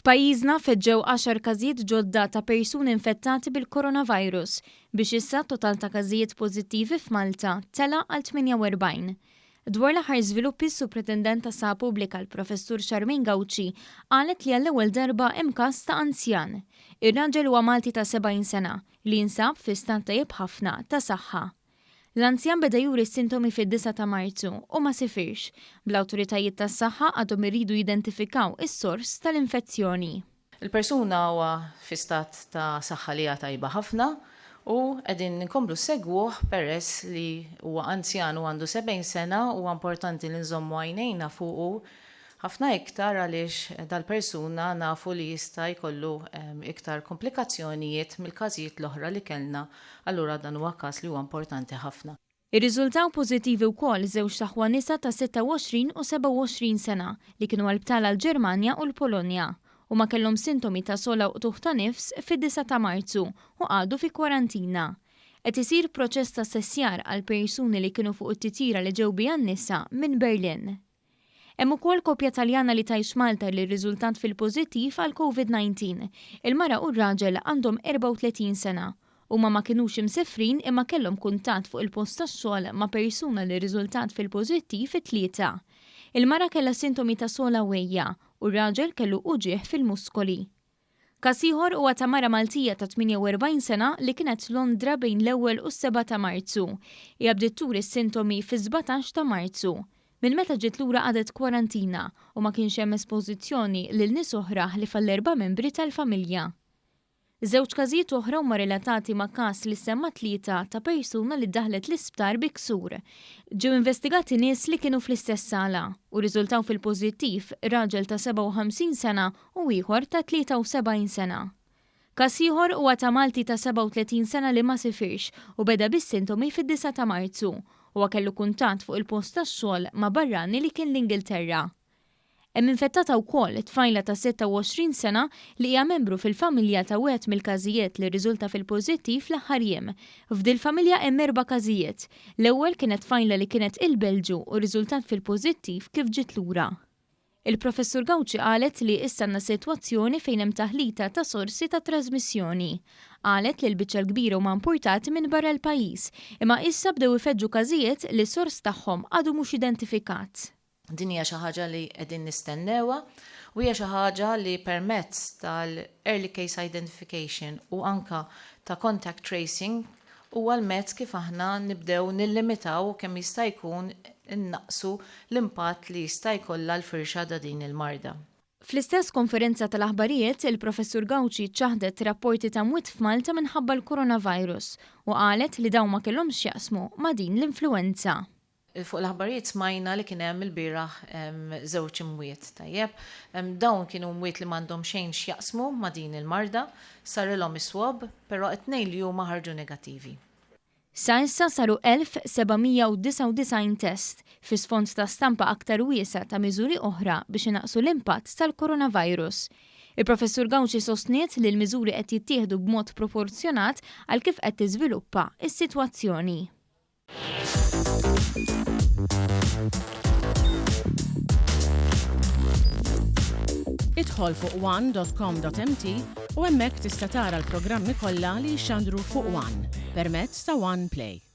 F'pajjiżna feġġew għaxar każijiet ġodda ta' persuni infettati bil-coronavirus biex issa t-total ta' każijiet pożittivi f'Malta tela' għal 48. Dwar l-aħħar żviluppi s-Supretendent tas-Saħħa Pubblika l-Professur Charmaine Gauci qalet li għall-ewwel darba hemm każ ta' anzjan. Ir-raġel huwa Malti ta' 70 sena li jinsab fi stat tajjeb ħafna ta' saħħa. L-anzjan beda juri s-sintomi fid-disgħa ta' Marzu u ma sifirx, bl-awtoritajiet tas-saħħa għadhom iridu jidentifikaw is-sors tal-infezzjoni. Il-persuna huwa fi stat ta' saħħa li hija tajba ħafna u qegħdin inkomplu nsegwuh peress li huwa anzjan u għandu 70 sena huwa importanti li nżommu għajnejna fuqu ħafna iktar għaliex dal-persuna nafu li jista' jkollu iktar komplikazzjonijiet mill-każijiet l-oħra li kellna allura dan huwa każ li huwa importanti ħafna. Irriżultaw pożittivi wkoll żewġt aħwa nisa ta' 26 u 27 sena li kienu għal btala l-Ġermanja u l-Polonja. Huma kellhom sintomi ta' sogħla u qtugħ ta' nifs fid-disgħa ta' Marzu u qagħdu fi kwarantina. Qed isir proċess ta' assessjar għal persuni li kienu fuq it-titjira li ġew biha n-nisa minn Berlin. Hemm ukoll koppja Taljana li tgħix Malta li rriżultat fil-pożittiv għal Covid-19. Il-mara u r-raġel għandhom 34 sena. Huma ma kinux imsefrin imma kellhom kuntatt fuq il-post tax-xogħol ma' persuna li rriżultat fil-pożittiv it-Tlieta. Il-mara kellha sintomi ta' sogħla u għejja u r-raġel kellu uġigħ fil-muskoli. Każ ieħor huwa ta' mara Maltija ta' 48 sena li kienet Londra bejn l-ewwel u s-sebgħa ta' Marzu. Hija bdiet turi s-sintomi fis-17 ta' Marzu. Minn meta ġiet lura qagħdet kwarantina u ma kienx hemm espożizzjoni lil nies oħra ħlief għall-erba' membri tal-familja. Żewġ każijiet oħra huma relatati ma' każ li ssemma t-Tlieta ta' persuna li ddaħħlet l-isptar bi ksur. Ġew investigati nies li kienu fl-istess sala u rriżultaw fil-pożittiv raġel ta' 57 sena u ieħor ta' 73 sena. Każ ieħor huwa ta' Malti ta' 37 sena li ma sifirx u beda bis-sintomi fid-disgħa ta' Marzu. Huwa kellu kuntatt fuq il-post tax-xogħol ma' barrani li kien l-Ingilterra. Hemm infettata wkoll tfajla ta' 26 sena li hija membru fil-familja ta' wieħed mill-każijiet li rriżulta fil-pożittiv fl-aħħar jiem. F'dil-familja hemm erba' każijiet. L-ewwel kienet tfajla li kienet il-Belġju u rriżultat fil-pożittiv kif ġiet lura. Il-Professur Gauci qalet li issa għandna sitwazzjoni fejn hemm taħlita ta' sorsi ta' trażmissjoni. Qalet li l-biċċa l-kbira huma importati minn barra l-pajjiż, imma issa bdew ifeġġu każijiet li s-sors tagħhom għadu mhux identifikat. Din hija xi ħaġa li qegħdin nistennewha u hija xi ħaġa li permezz tal-early case identification u anka ta' contact tracing huwa l-mezz kif aħna nibdew nillimitaw kemm jista' jkun innaqqsu l-impatt li jista' jkollha l-firxa ta' din il-marda. Fl-istess konferenza tal-aħbarijiet, il-Professur Gauci ċaħdet rapporti ta' mwiet f'Malta minħabba l-coronavirus u qalet li dawn ma kellhomx x'jaqsmu ma' din l-influwenza. Fuq l-aħbarijiet smajna li kien hemm ilbieraħ żewġ imwiet, tajjeb. Dawn kienu mwiet li m'għandhom xejn x'jaqsmu ma' din il-marda, sarilhom is-swab, però t-tnejn li huma ħarġu negattivi. Sa issa saru 1,799 test, fi sfond ta' stampa aktar wiesgħa ta' miżuri oħra biex inaqqsu l-impatt tal-coronavirus. Il-Professur Gauci sostniet li l-miżuri qed jittieħdu b'mod proporzjonat għal kif qed tiżviluppa s-sitwazzjoni. Idħol fuq one.com.mt u hemmhekk tista' tara l-programmi kollha li jixxandru fuq One permezz ta' One Play.